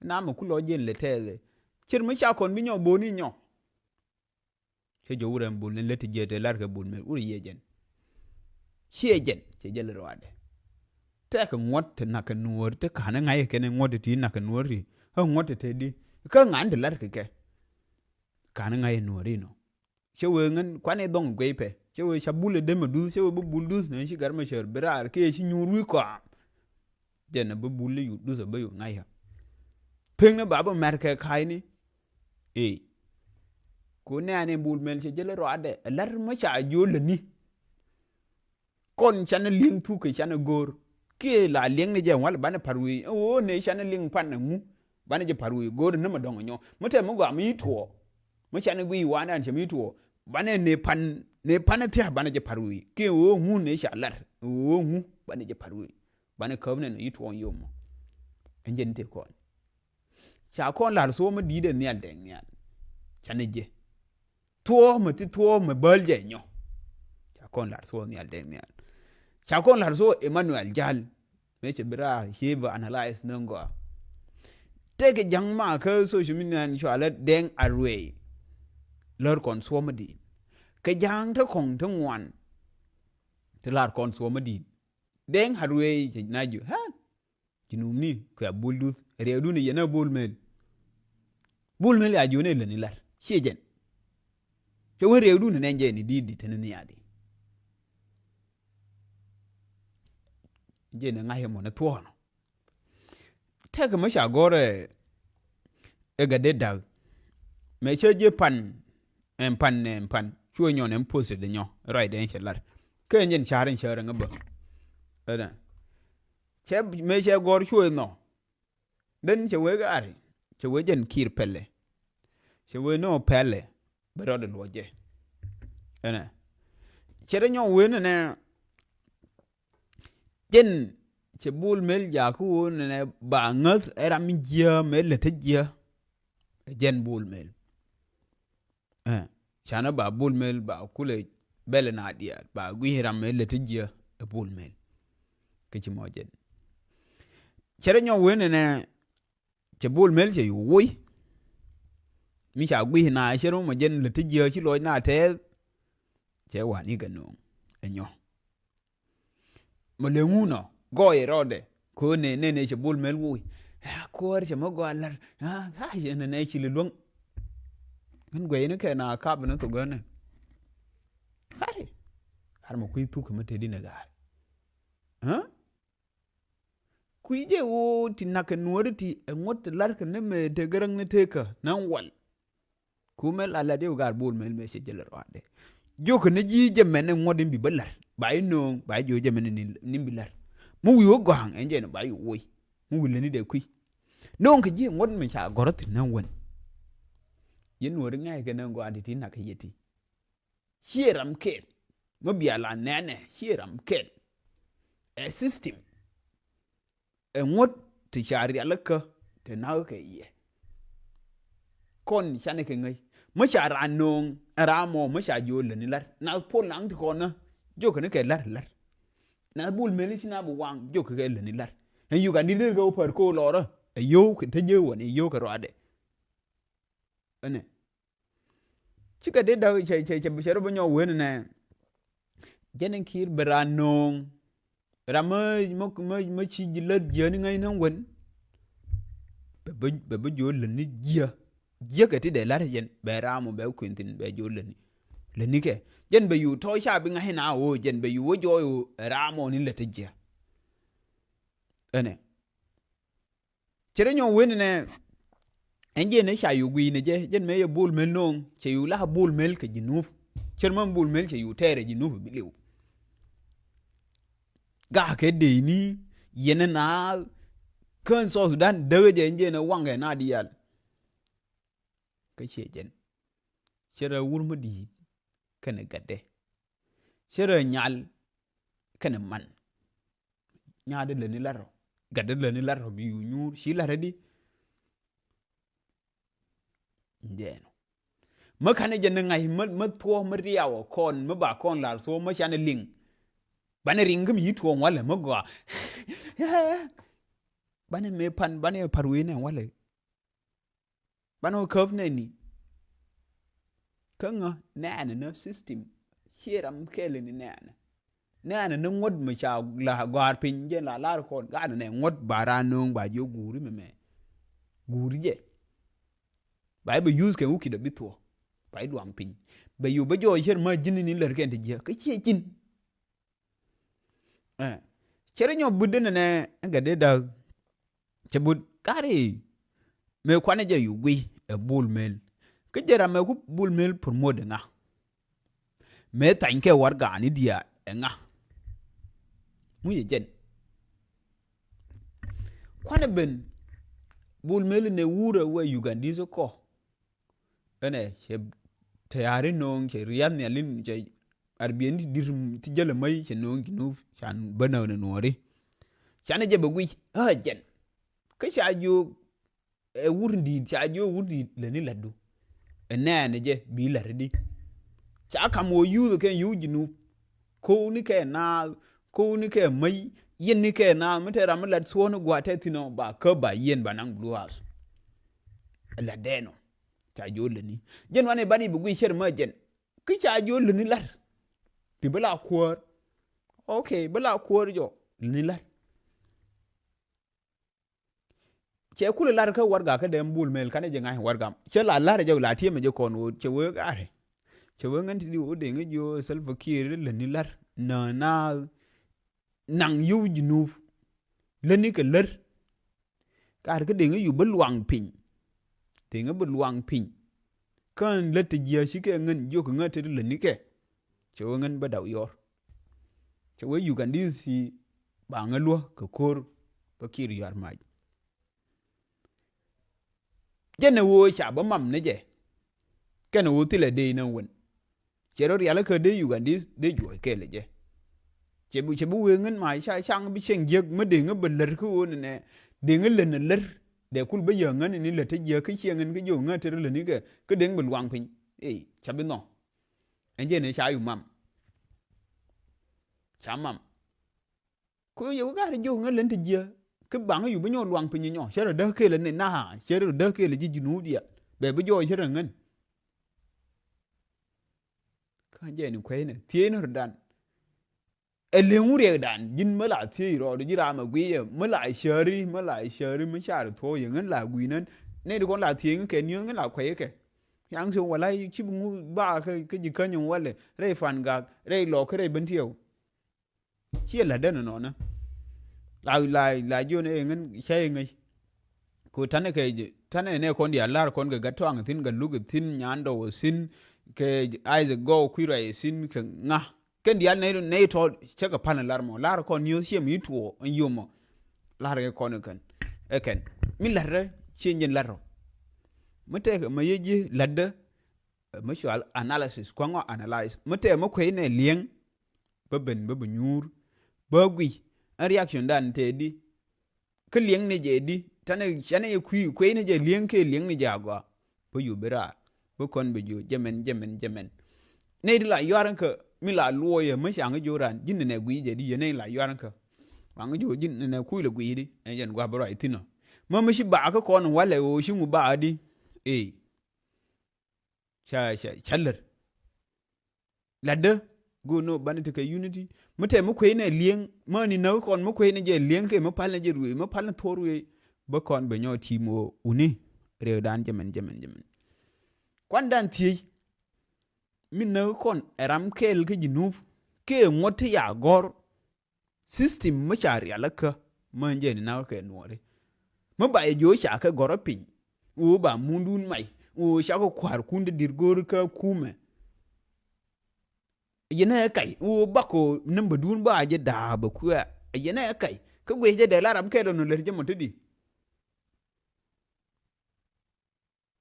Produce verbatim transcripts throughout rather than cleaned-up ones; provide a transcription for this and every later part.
Namɛ kulɔ jiɛn lɛ tɛɛthɛ. Cir mi ca kɔn bi nyɔ boni nyɔ. Cɛ jɛ wurɛ bul ni lät ti jiɛ tɛ lar kɛ bul mɛ wur yɛ jɛn. Ciɛ jɛn cɛ jɛ lɛ ruadɛ. Tɛk ŋuɔt ti nak kɛ nuɔr ti kanɛ ŋa̱c kɛn ŋuɔt ti nak kɛ nuɔr ri. Kä ŋuɔt ti te di kä ŋan ti lar kɛ kɛ. Kanɛ ŋa̱c nuɔr ri nɔ. Cɛ wee ŋän kuanɛ dhɔŋ guey pɛ. Cɛ wee ca bul ɛ dem ɛ duth, cɛ wee bi bul duth ni ci gar mɛ cär bi raar kiɛ ci nyuur wi̱i̱ kɔam. Jɛn ɛ bi bul ɛ yut duth ɛ bi yut ŋa̱c ɛ. Pek ni ba bi mɛr kɛ ka̱cni. Ee. Ku nɛɛni bul mɛl cɛ jɛ lɛ ruadɛ ɛ lar mɛ ca jiö lätni. Kɔn canɛ liŋ thuk kɛ canɛ go̱o̱r. Kiɛ la liŋ ni jɛ walɛ banɛ pa̱r wi̱i̱ ɛ ɣöö nɛ canɛ liŋ pan ɛ ŋu. Banɛ jɛ pa̱r wi̱i̱ go̱o̱r ni mɛ dɔ̱ŋ ɛ nyɔ mi tɛ mi gɔaa mi yi tuɔɔ. Mi canɛ guiy wandan cɛ mi yi tuɔɔ. Banɛ nɛ pan nɛ pan ɛ thia̱k banɛ jɛ pa̱r wi̱i̱ kiɛ ɣöö ŋu nɛ ca lar ɣöö ŋu banɛ jɛ pa̱r wi̱i̱. Banɛ käp nɛ nɛ yi tuɔɔ yom mɔ. Ɛn jɛ ni tëë kɔn. Ca kɔn la̱r thuɔ̱ɔ̱m mi di̱i̱t ɛ nhial dɛŋ nhial. Canɛ jɛ. Thuɔ̱ɔ̱mɛ thi thuɔ̱ɔ̱mɛ bäl jɛ nyɔ. Ca kɔn la̱r thuɔ̱ɔ̱ nhial dee nhial. Ca kɔn la̱r thuɔ̱ɔ̱ Emmanuel Jal. Mëë cɛ bi raar ci bä analyze ni ŋɔa. Tëëkɛ ja̱ŋ ma kä social media ni cɔalɛ Dɛŋ Aruey. Lär kɔn thuɔ̱ɔ̱mɛ di̱i̱t. Kɛ ja̱ŋ te kɔŋ te ŋuan. Te la̱r kɔn thuɔ̱ɔ̱mɛ di̱i̱t. Dɛŋ Aruey cɛ na ji̱ ɣän. Ji̱ nuumni kuɛ bul duth riɛkdun yɛn a bul mel. Bul mel ya ji̱ ɣän ɛ lätni lar ciɛ jɛn. Cɛ wen riɛkdun nɛn jɛ ni di̱i̱t di̱t te ni nhiaadi. Jɛ ni ŋa̱c ɛmɔ ni thuɔ̱ɔ̱nɔ. Tɛk mi ca gɔ̱r ɛ ɛ gat dee da̱k. Mɛ cä ji̱ pan ɛn pan ɛn pan cuɛ nyɔn ɛn post dee nyɔ ruacdɛ ɛn cɛ lar. Kä ɛn jɛn ca̱r ɛn cäär ɛŋä bä. Ɛnɛ. Cɛ mëë cɛ gɔ̱r cuɛ nhɔ. Den cɛ wee gari cɛ wee jɛn ki̱i̱r pɛlɛ. Cɛ wee nɔ pɛlɛ bɛ rɔɔdɛ luɔcɛ. Ɛnɛ cɛ rɛ nyɔk wen ɛnɛ. Jɛn cɛ bul mel jakä wen ɛnɛ ba ŋäth ɛ ram jiä mɛ lät tä jiä. Ɛ jɛn bul mel. Ɛ canɛ ba bul mel ba kulɛ bɛl na diaal ba gui̱c ram mɛ lät tä jiä ɛ bul mel. Kä ci mɔ jɛn cɛ rɛ nyɔk wen ɛnɛ. Cɛ bul mel cɛ yu woc. Mi ca gui̱c na cɛ rɔ mɔ jɛn lät tä jiä ci lɔc na tɛɛth. Cɛ wani kɛ no̱o̱ŋ ɛ nyɔ. Mɛ lɛ ŋun ɔ gɔɔyɛ rɔɔdɛ. Ko̱ nɛ nɛ nɛ cɛ bul mel woc. A kuäär cɛ mɛ gɔaa lar. A cɛ nɛ nɛ ci lɛ luäŋ. Ŋän guɛy ni kɛ na kap ni thok gänɛ. Hari. Har mɛ kui̱ thuk kɛ mɛ te di nɛ ga̱a̱r. Kui̱ jɛ ɣöö ti nak kɛ nuɔ̱ɔ̱ri ti ɛ ŋuɔ̱t ti la̱rkɛ ni mëë te gäräŋ ni tekä na̱ŋ wal. Kumɛ la lat yɛ wä gaar bo̱o̱l mɛl mëë cɛ jɛ lɛ ruaadɛ. Jiökɛ ni ji̱ jɛ mɛn ɛ ŋuɔ̱t in bi bä la̱r ba i̱ nööŋ ba i̱ jiö jɛ mɛn in bi la̱r. Mi wi̱i̱ wä gɔ̱a̱ŋ ɛn jɛ ni ba i̱ woc mi wi̱i̱ lätni dee kui̱. Nööŋ kɛ ji̱ ŋuɔ̱t mi ca gɔ̱rä thi̱n na̱ŋ wän. Yɛn nuɔ̱ɔ̱ri ŋa̱ckɛ na̱ŋ gɔaa ti ti nak kɛ yɛ ti. Ciɛ ram kɛl. Mi bia la nɛnɛ ciɛ ram kɛl. Ɛ system. Ɛ ŋuɔ̱t ti ca rialikä ti nakä kɛ yɛ. Kɔn canɛ kɛ ŋäc mi ca ran no̱o̱ŋ ɛ ram mɔ mi ca jiöl lätni lar nath puɔl naŋ ti kɔn nä. Jiökɛ ni kɛ lar lar. Nath bul meli ci na bi waŋ jiökɛ kɛ lätni lar. Ɛn yuk an di ler kɛ wä pär ko̱o̱l lɔrä ɛ yio̱w kɛ te jiöw wän ɛ yio̱w kɛ ruadɛ. Ɛnɛ. Cikɛ dee da̱k cɛ cɛ cɛ cɛ rɔ bä nyɔk wen nɛ. Jɛn in ki̱i̱r bɛ ran no̱o̱ŋ. Ram mä mä mä ci ji̱ lät jiäni ŋäc ni wen. Bɛ bä bɛ bä jiö lätni jiä. Jiäkɛ ti dee la̱r jɛn bɛ ram mɔ bɛ kuën thi̱n bɛ jiö lätni. Lätni kɛ jɛn bɛ yu tɔ̱ ca bi ŋa̱c na ɣöö jɛn bɛ yu wä jɔɔy ɣöö ram mɔ ni lät ti jiä. Ɛnɛ. Cɛ rɛ nyɔk wen nɛ. Ɛn jɛ ni ca yu gui̱i̱nɛ jɛ jɛn mɛ yɛ bul mel no̱o̱ŋ cɛ yu la bul mel kɛ ji̱ nup. Cɛ rɛ mɛ bul mel cɛ yu tɛɛrɛ ji̱ nup bi liw. Gakɛ dee ni yɛn na kään South Sudan däk jɛ ɛn jɛ ni waŋkɛ na diaal. Kä ciɛ jɛn cɛ rɛ wur mi di̱i̱t kɛnɛ gatdɛ. Cɛ rɛ nyal kɛnɛ man. Nyaatdä lätni la̱t rɔ gatdä lätni la̱t rɔ bi yu nyuur ci la̱t rɛ di. Jɛɛn ɔ mä ka̱n jɛ ni ŋa̱c mä mä thuɔ̱ɔ̱ mä riaw ɔ kɔn mä ba kɔn la̱r thuɔ̱ɔ̱ mä canɛ liŋ. Banɛ riŋ kä mi yi tuɔɔŋ walɛ mä gɔaa. Banɛ mëë pan banɛ par wee nɛ walɛ. Banɛ wä käp nɛni. Kä ŋä nɛɛnɛ ni system. Ciɛ ram kɛɛl ni nɛɛnɛ. Nɛɛnɛ ni ŋuɔ̱t mi ca la gɔ̱a̱r piny jɛn la lar kɔn. Gat nɛ ŋuɔ̱t ba raan nööŋ ba jiɛ guuri mɛmɛ. Guuri jɛ. Ba i̱ bɛ use kɛ wukit a bi thuɔ̱k. Ba i̱ luaŋ piny. Bɛ yo̱ bä jɔɔc cär ma ji̱n ni lär kɛn ti jiäk. Kä ciɛ ji̱n. Ɛ, cɛ rɔ nyɔk but denɛ nɛ ɛn kɛ dee da̱k. Cɛ but kari mëë kuanɛ jɛ yu guiy ɛ Bol Mel. Kä jɛ ram mɛ ku Bol Mel promote ɛ ŋa. Mëë thany kɛ warɛgak ni diaal ɛ ŋa. Mu yɛ jɛn. Kuanɛ ben Bol Mel nɛ wurɛ wɛ Ugandese kɔ. Ɛnɛ cɛ tɛ̈ri no̱o̱ŋ cɛ riath nhial in cɛ arbiɛn ti di̱t ti jäl amäc cɛ no̱o̱ŋ Junub can bä näk ni nuɔɔri. Canɛ jɛ bɛ guic ɣä jɛn. Kä ca jiök ɛ wur in di̱i̱t ca jiök wur in di̱i̱t lätni lätdu. Ɛ nɛɛnɛ jɛ bi la̱t di. Ca kam wä yuuth kɛ yio̱w Junub. Ko̱wni kɛ naath, ko̱wni kɛ mäc, yɛn ni kɛ naath mi te ram mi lat thuɔ̱ɔ̱ni gua̱a̱th te thi̱n ɔ ba käp ba yɛn ba naŋ Blue House. Ɛ lat dɛɛn ɔ. Ca jiök lätni. Jɛn wanɛ bani bi guic cär mä jɛn. Kä ca jiök lätni lar. Ti bi la kuäär. Ok, bi la kuäär jɔ. Lätni lar. Cɛ kulɛ lar kä warɛgak kä dee Bol Mel kanɛ jɛ ŋa̱c warɛgak. Cɛ la lar jɛ la tiɛmɛ jɛ kɔn ɣöö cɛ wee gat. Cɛ wee ŋän ti di ɣöö dee ŋä jiök Salva Kiir lätni lar. Nä na naŋ yio̱w Junub. Lätni kɛ lär. Kaar kä deŋä yu bä luaŋ piny. Deŋä bä luaŋ piny. Kä lät ti jiäk ci kɛ ŋän jiök ŋä te ti lätni kɛ. Cɛ wee ŋän bä daw yɔr. Cɛ wee Ugandese ba ŋä luä kɛ ko̱r bä Kiir yuar mac. Jɛn ɛ ɣöö ca bä mam ni jɛ. Kɛn ɛ ɣöö thilɛ dee inɛ wen. Cɛ rɔ rialikä dee Ugandese dee juɔc kɛɛl ɛ jɛ. Cɛ bi, cɛ bi wee ŋän ma ca caŋ bi cieŋ jiäk mi deŋä bä lär kä ɣöö nɛnɛ deŋä län ɛ lär. Dee kul bä yäk ŋän ni lät ɛ jiäk kä cieŋ ŋän kä jiök ŋä te rɔ lätni kɛ kä deŋ bä luaŋ piny. Ey, ca bi nhɔk. Ɛn jɛn ɛ ca yu mam. Ca mam. Ku yɛ wä gat jiök ŋä län ti jiäk. Kä baŋ yu bi nyɔk luaŋ piny nyɔ. Cɛ rɔ däk kɛɛl ni na. Cɛ rɔ däk kɛɛl ji̱ Junub diaal. Bɛ bi jɔɔc cɛ rɔ ŋän. Kä jɛ ni kuecnɛ. Thiecnɛ rɔ dan. Ɛ leŋ wuriɛk dan. Ji̱n mä la thiec rɔɔdu ji̱ ram ɛ guiyɛ. Mä la cäri, mä la cäri, mä car thuɔɔk yɛ ŋän la gui̱nän. Nɛy ti kɔn la thiec ŋä kɛ niööŋ ŋä la kuɛc kɛ. Yaŋ ci wala ci bi ŋu ba kä, kä ji̱ käny walɛ. Rɛy Pan Gak, rɛy Lɔk, rɛy Bentiu. Ciɛ la̱tdä nɔnɔnä. La, la, la jiɔn ɛ ŋän cä ɛ ŋäc. Ku tanɛ kɛ, tanɛ nɛ kɔn diaal lar kɔn kɛ Gat Tuaŋ thi̱n, kɛ Luk thi̱n, Nyandɔw thi̱n, kɛ Isaac Gɔw Kui̱ Ruac thi̱n, kɛ ŋa. Kɛn diaal nɛ, nɛ tɔ cä kɛ pal lar mɔ. Lar kɔn niöth ciɛ mi tuɔ ɛn yom mɔ. Lar kɛ kɔn kɛn. Ɛ kɛn. Mi la̱tdä ciɛ jɛn la̱t rɔ. Mi tɛk mɛ yɛ ji̱ la̱tdä, mi cual analysis, kuaŋɔ analyze. Mi tɛk mi kuec nɛ liɛŋ, bä ben, bä bi nyuur, bä guic. Ɛn reaction dan tɛ di. Kä liɛŋ ni jɛ di. Tanɛ, canɛ yɛ kui̱, kuec ni jɛ liɛŋ kɛ liɛŋ ni jɛ agɔa. Bä yu bi raar. Bä kɔn bɛ jiök jɛmɛn, jɛmɛn, jɛmɛn. Nɛy di la yuar kä, mi la luɔyɛ, mi caŋ jiök ran, ji̱n nɛ guic jɛ di, yɛ nɛy la yuar kä. Waŋ jiök ji̱n nɛ kui̱ lɛ guic di, ɛn jɛn gua̱ bä ruac thi̱n ɔ. Mä mi ci bakä kɔn walɛ ɣöö ci ŋu ba di. Ey. Ca, ca, ca lär. Latdä, go̱o̱r ni banɛ tekɛ unity. Mi tɛ mi kuec nɛ li̱eŋ, mi ni näk kɔn mi kuec nɛ jɛ li̱eŋ kɛ mi pal nɛ jɛ ruëëc, mi pal nɛ thuɔ̱k ruëëc. Bä kɔn bɛ nyɔk ti̱i̱m ɣöö wuni. Rɛwdan jɛmɛn, jɛmɛn, jɛmɛn. Kuandan thiec. Mi näk kɔn ɛ ram kɛɛl kä Junub. Kɛ ŋuɔ̱t ti ya gɔ̱r. System mi ca rial kä mä jɛ ni nak kɛ nuɔri. Mi ba yɛ jiök ca kɛ gɔrä piny. Ɣöö ba mundun mac. Ɣöö ca kɛ kua̱rkun ti di̱t go̱o̱r kä kumɛ. Yɛn ɛ kac ɣöö bakɔ nambädun ba jɛ da̱a̱p ɛ kuɛ. Yɛn ɛ kac kä guic jɛ dee la rap kɛ dɔn lät jɛ mɔ te di.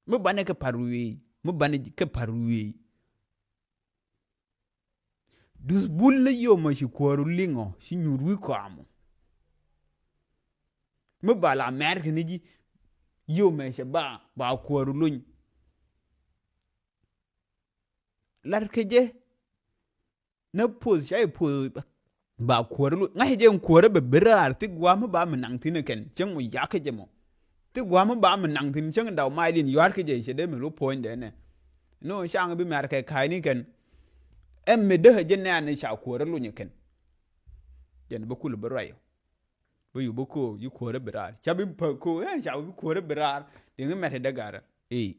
Mi banɛ kɛ par wi̱i̱, mi banɛ kɛ par wi̱i̱. Dus bul ni yomɛ ci kuäär liŋɔ ci nyuur wi̱i̱ kɔamɔ. Mi ba la mɛr kɛ ni ji̱ yomɛ cɛ ba, ba kuäär luny. Lar kɛ jɛ. Nä puɔth ca i̱ puɔth ba kuäärä lu ŋa̱cä jɛ in kuäärä bɛ ben raar thik gua̱a̱m mi ba mi naŋ thi̱n ɛ kɛn cäŋ mɔ yakä jɛ mɔ. Ti gua̱a̱m mi ba mi naŋ thi̱n cäŋ daw mac din yua̱a̱r kä jɛ cɛ dee mi lu puɔ̱nydɛ nɛ. Ni ɣöö caŋ bi mɛr kɛ ka̱a̱cni kɛn. Ɛn mi dee jɛ nɛɛni ca kuäärä luny kɛn. Jɛn bi kul bi ruac. Bi yu bi ko̱o̱k yi kuäärä bi raar. Ca bi pä ko̱o̱k, eh, ca bi kuäärä bi raar. Diŋ mɛt dee garä. Ii.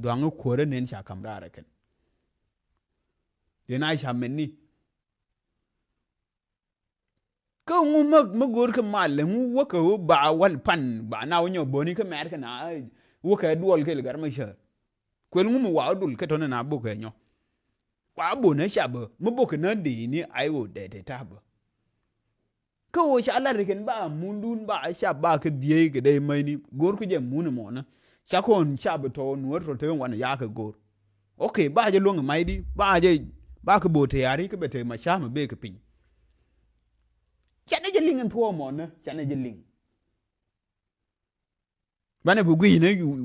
Dhuaŋ kuäärä nen ca ka̱m raar kɛn. Diŋ a ca mɛn ni. Kä ŋu mä, mä go̱o̱r kä mal, ŋu wäkɛ ɣöö ba wal pan, ba na wä nyɔ böni kä mɛr kä na, wäkɛ duɔl kɛl gar mä cär. Kuɛl ŋu mi wa wä dul kɛ tɔni na bokɛ nyɔ. Wa bönä cabä, mi bokɛ na dee ni ay ɣöö dee te tabä. Kä ɣöö ca lar kɛn ba mundun ba cap ba kä dhiey kɛ dee mäcni, go̱o̱r kä jɛ mun mɔnä. Ca kɔn cap tɔ nuɔ̱ɔ̱r tɔ te wan ya kɛ go̱o̱r. Ok, ba jɛ luɔ̱ŋ mac di, ba jɛ, ba kɛ bo̱o̱ tɛɛri kä bɛ te ma cam bee kɛ piny. Canɛ jɛ liŋ in thuɔɔk mɔnä, canɛ jɛ liŋ. Banɛ bi gui̱c ni yu,